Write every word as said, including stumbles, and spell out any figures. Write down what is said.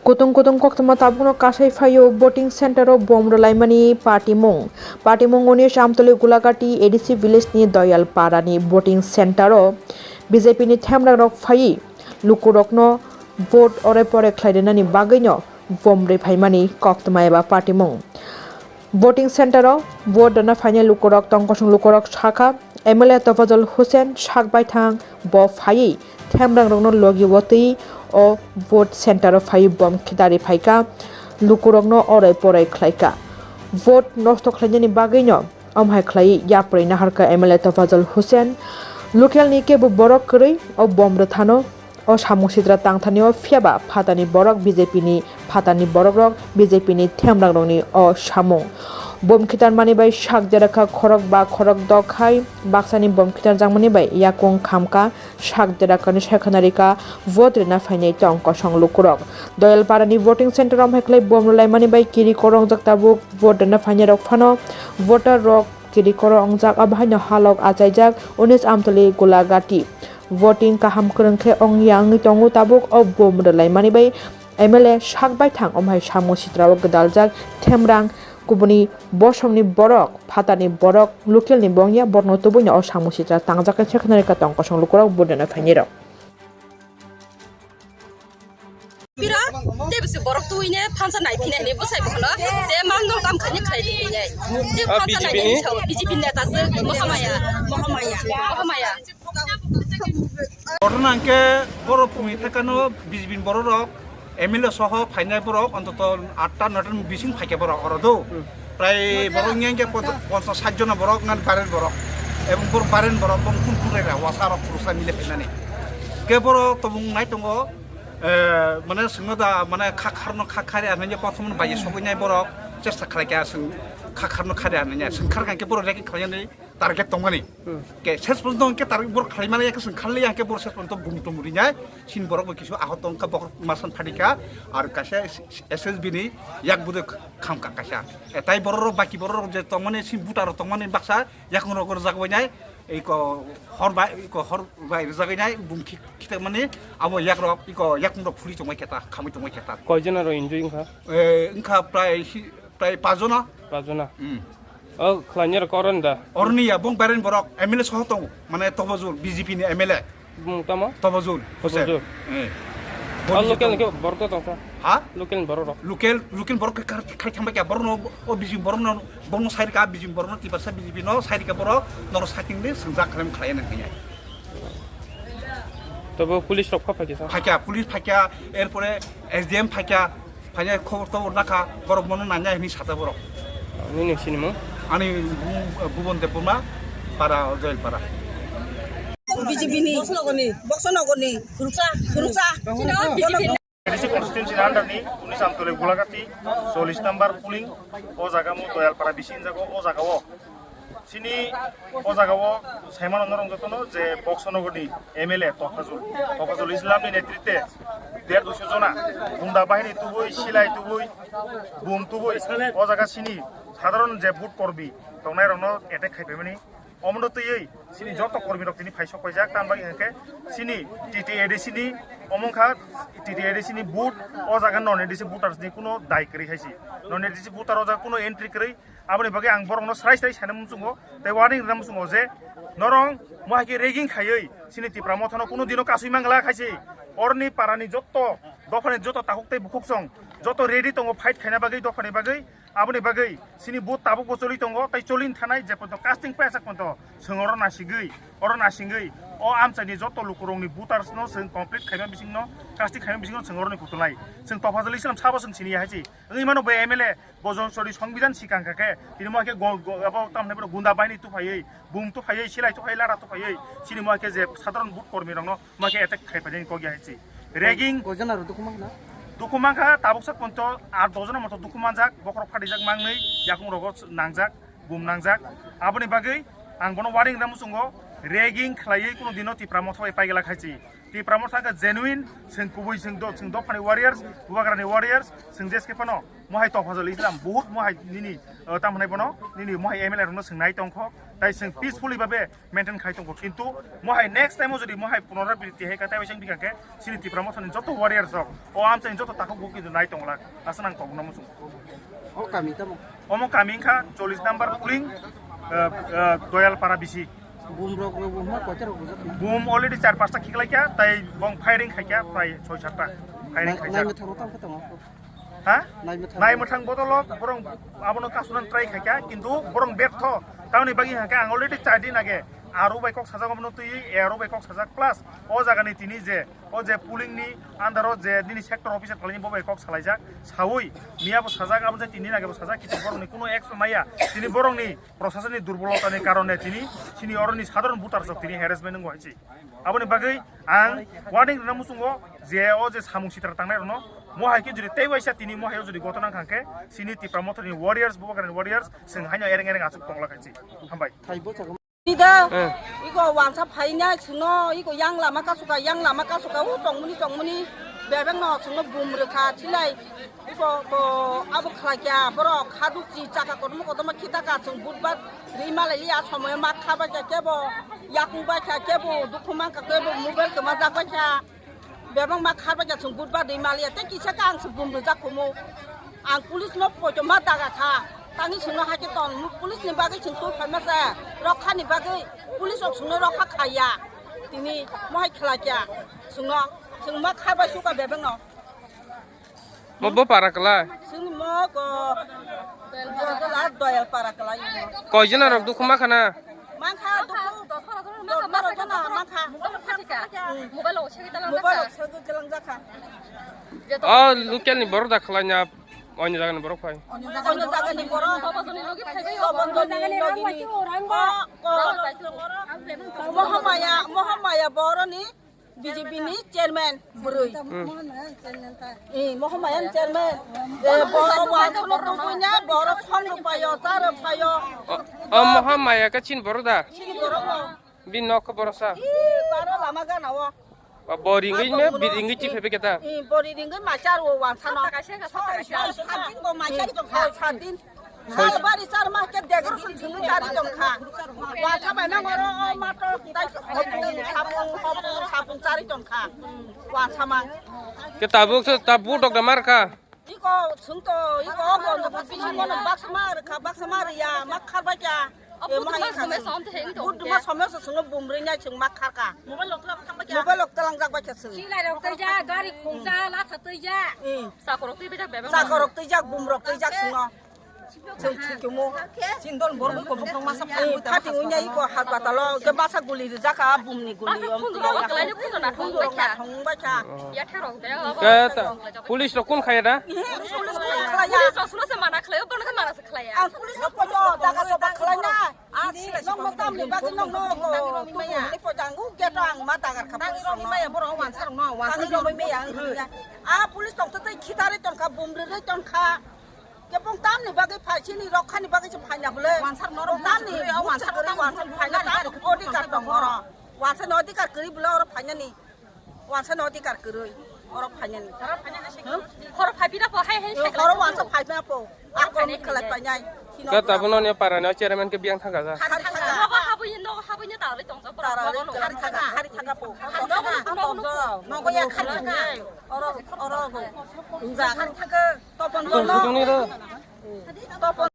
Kutung kutung koktwma tabukno kasai phaio voting center o bom rwlaimani patimung. Patimung Unis Amtoli Gulagati A D C village ni Doyal Para ni voting center o B J P ni themrang rok phaiwi lukurokno vote ore pore khlai rwnani bagwino bom rwphaimani koktwma eba patimung. Voting center o vote rwna phainai lukurok tongkosong lukurok sakha M L A Tofazul Hussain sak baithang bo phaiwi themrang rokno logi o twi o vote center o phaiwi bom khitarwi phaikha lukurokno orai porai khlaikha. Vote nosto khlainani bagwino omhai khlaiwi yapri naharkha M L A Tofazul Hussain. Local ni kebo borok kwrwi o bom rwthano o samung sitra tangthani o phiya ba phatani borok B J P ni phatani borok rok B J P ni themrang rokni o samung. Bom khitar mani bai sak jera kha khorok ba khorok dok hai baksani bom khitar jakmani bai yakung khamka sak jera kani sai khana rika vote rina phainai tong kosong lukurok. Doyal Para ni voting center o hai khlai bom rwlai mani bai kiri korong jak tabuk vote rina phainai rok phano voter rok kiri korong jak abo haino halok achaijak Unis Amtoli Gulagati. Voting kaham kwrwng khe ongya wngwi tongo tabuk o bom rwlaimani bai M L A sak baithang omhai samung sitra o gwdaljak themrang kubuni bosongni borok phatani borok local ni bongya borokno tubuino o samung sitra tangjak khe khwnarikha tong kosong lukurok budana phainirok. Pira, tei bisi borok tuine phansa nai phinai ni bwsai bokhno, je mang dol kam khaini khlai di phinai. Tei phansa nai ni sao, B J P neta se, Mohamaya, Mohamaya, Mohamaya. Ghotona hwnkhe borok phungni thekano B J P ni borok rok, M L A soho phainai borok, ontoto atta noita ni bising phaikha borok oro do. Prai borok nge hwnkhe poncha-, ponchas sait jona borok ngan baren borok. Ebong borok baren borok, bong khun khun rega, wasa rok purusa mile phainani. Ke borok tobong nai tongo, eh, mane sengno da, mane kha kharno kha khari ananya kothom bai sogwi nai borok, chesta khlai kha seng kha kharno khari ananya, seng khar kha ke borok rega khlai nai target tongmani. Ke ses pon dong ke target borok khlai mani ke seng kharli ya ke borok ses pon to bung tum ri nai, sin borok bo kisu ahot tong kha borok masan phadi kha, ar kaisa S S B ni yak buduk kham kha kaisa. E, tai borok rok baki borok rok je tongmani sin buta rok tongmani baksa yakung rok rwjak bai nai, iko hor bai, iko hor bai rwjak bai nai, bung khi-, khitak mani abo yak rok, iko yakung rok phuli tongmai khe ta, khamui tongmai khe ta. Koi jona rok injury wngkha? E, wngkha prai si-, prai pajona. Pajona? Hmm. O khlainai rok koron da? Oroni ya, bong baren borok, M L A soho tongo, mane Tobajul, B J P ni M L A. Bumung tamo? Tobajul, Hussein. Tobajul. Eh. O local ni ke borok to tongkha? Ha? Local ni borok rok? Local, local borok khe khai thangbai kha, borok no, o bijing borok no, borok no sai rika, bijing borok no, tiprasa B J P no sai rika borok, noro saking de, sengjak khlem khlai nang kanya. Tobo police rok pha phaikha sa? Phaikha, police phaikha, erpore S D M phaikha, phainai khobor tobor nakha, borok bono nanya hini sata borok. Nini sinimung? Ani bu-, Bubon Debbarma, para Joel para. B J P ni. Boxnogor ni. Boxnogor ni. Khuruksa, khuruksa. Sino B J P ni. A D C constituency ni under ni Unis Amtoli Gulagati, chollish number polling, o jaga mo Doyalpara bisi hinjago, o jaga o. Chini o jaga o saimano norong jotono je Boxnogor ni M L A Tofazul, Tofazul Islam ni netritwe der duiso jona gunda bahini tubui, silai tubui, bum tubui, o jaga chini sadharon je vote korbi tongnai rokno attack khai paimani. Omono twiwi chini joto kormi rok tini phai sok paijak, tamni bagwi hwnkhe chini T T A D C ni omo wngkha T T A D C ni vote, o jaga non A D C voters ni kuno dai kwrwi hai se. Non A D C voter o jaga kuno entry kwrwi, aboni bagwi ang borokno srai srai sana muchungo tei warning rwna muchungo je norong mo hai khe rigging khaiwi chini Tipra Mothano kuno dino kasui mangla khai se. Oroni parani joto dophani joto takhuk tei bukhuk song joto ready tongo fight khaina bagwi dophani bagwi. Aboni bagwi chini vote tabukbo choli tongo, tei choli thanai je porjonto casting paijak porjonto chwng oro nasigwi, oro nasingwi o amchaini joto lukurokni voters no chwng complete khaima bisingno, casting khaima bisingno chwng oroni kutunai. Chwng Tofazul Islam sabo chwng sini ya hai se. Wngwi mano bo M L A, bo jonsori songbijan sikang kha khe, tini mo hai khe go-, go-, abo tamo hinai bono gunda bahini tuphaiwi, bum tuphaiwi, silai tuphaiwi, lada tuphaiwi, chini mo hai khe je sadharon vote kormi rokno mo hai khe attack khai phainani kok ya hai se. Rigging. Koi jona rok dukhu mankha? Dukhu mankha, tabuksa porjonto aat do jona moto dukhu manjak, bokhorok phatijak mangnwi, yakung rogo nangjak, bum nangjak. Aboni bagwi ang bono warning rwna muchungo, rigging khlaiwi kuno dino Tipra Motha bai paigala khai se. Tipra Motha khe genuine, chwng kubui, chwng do-, chwng dophani warriors, Bubagrani warriors, chwng jeskhe phano mo hai Tofazul Islam, buhut mo hai nini, uh, tamo hinai bono, nini mo hai M L A rokno chwng nai tongkho. Tai chwng peacefully babe maintain khai tongo, kintu mohai next time o jodi mohai punorabritti hai kha, tai waisang bikha khe chini Tipra Mothani joto warriors rok o amchaini joto takhuk bo kintu nai tongla, asa nang tongna muchung. O kami tamo? Omo kami wngkha chollish number polling, eh, eh, Doyalpara bisi. Bum rok rok bo ma koita rok bujak na? Bum already char pasta khiklai kha, tai bong firing khai kha, prai soi satta firing khai kha. Nai mithang rok tamo khe tongo? Ha? Nai mithang. Nai mithang bodolo borong abono kasunan try khai kha, kintu borong bertho. Tamoni bagwi hwnkha ang already char din age aro bai kok sajak, omono twi aro bai kok sajak, plus o jagani tini je o je polling ni under o je nini sector officer khlaini bo bai kok salaijak, saui miya bo sajak, abo je tini nage bo sajak, kichu borokni kuno action maya, tini borokni prosasoni durbolotani karone tini chini oroni sadharon voter rok tini harassment wngo hai se. Aboni bagwi ang warning rwna muchungo je o je samung sitra tangnai rokno mohai khe jodi tei waisa tini mohai o jodi gotona wngkha khe chini Tipra Mothani warriors, Bubagrani warriors, chwng haino ereng ereng achuk tongla khai se. Hambai. Ida, Eh. Iko wansa phaina chwngno, iko yang lama kasuka, yang lama kasuka, u chongmani, chongmani, bebek no chwngno bum rwkha, thilai, iko ko abo khlai kya, borok khaduk chi chaka kotorma kotorma khita ka chwng budbar ri malai liya, somoyo ma kha bai kya kebo, yakung bai kya kebo, dukhu man kha kebo, mobile kwma jak bai kya. Bebak ma khar bai kha chwng budbar ri maliya, tei kisa khe ang se bum rwjak khumu. Ang police no poito ma daga kha. Tangwi chwngno hai khe ton, police ni bagwi chwng twi phaima se. Rokha ni bagwi police rok chwngno rokha khaiya. Tini mohai khlai kya chwngno, chwng ma khar bai suka bebak no. Mo bo para kwlai? Chwng mo ko Doyal para kwlai. Koi jona rok dukhu ma khana? Mankha dukhu. Dor baro jona mankha. Mobile o segwi talang jakha. O local ni borok da khlai na, oini jaga ni borok phai. Oini jaga ni borok. Tobondoni logi phaibai. Tobondoni logi ni. Ko, ko. Mohamaya, Mohamaya boroni. B J P ni chairman bwrwi. Hmm. Eh, Mohamaya ni chairman. Eh, bo, bo, bo, tongwi na, borok song rw phaio, cha rw phaio. O, o Mohamaya khe chini borok da? Chini borok no. Bini nok khe borok sa? Ih, baro lama gana o. Ba bo ringwi me, bi ringwi chi phebe keta. Eh, bo ringwi ma cha rw wansa no. Sat din bo ma cha rw tong kha, sat din. Sal bari sar ma ke decoration chwngwi chari tong kha. Wansa bai nang oro o mato tai hopung sapung, hopung sapung chari tong kha. Wansa ma. Ke tabuk se, tabuk dok da mar kha. Iko chwng to, iko o kono bisi kono baksa ma rwkha, baksa ma rwya, ma khar bai kha. E ma somesa. Buduma somesa chwngno bumrwi nai chwng ma khar kha. Mobile lok talang jak bai kha chwng. Silai rok twi jak, gari khungsa, latha twi jak. Sakorok twi bejak bebak. Sakorok twi jak, bumrok twi jak chwngno. Chwng thikhumu. Chindon borok bai kobok tong masa phai. Thati unya iko haspatalo ke basa guli rijak a bumni guli. Basa phundu rok kalai phundu na thong bai kha. Thong bai kha. Ya therok de. Ke ta police rok kun khaya da? Police kun khlaya. Police rok suno se mana khlaya, bono se mana se khlaya. Ang police rok ko jaga soba khlai na. Ang nok nok tamni bagwi nok nok ko. Ni po jangu geto ang ma dagar kha. Nang rok maya borok wansa rok no wansa rok maya. A police tong tai khitare tong kha, bumri re tong kha. Kebong tamni bagwi phai, chini rokhani bagwi se phaina bwle. Wansar norok tamni wansar kwrwi, wansar phaina tam odhikar tong oro. Wansar ni odhikar kwrwi bwle oro phainani. Wansar ni odhikar kwrwi oro phainani. Horo phai pira po hai hai. Oro wansar phai pira po. Ako ni khalai phainai. Ka tabuk no ne para no chairman ke biang thangka ja. Hari thangka. Nogo habui, nogo habui ne tarwi tong ja. Tarwi tong ja. Hari thangka, hari thangka po. Nogo ya hari thangka. Oro, oro go. Unja hari thangka. Topon. Topon.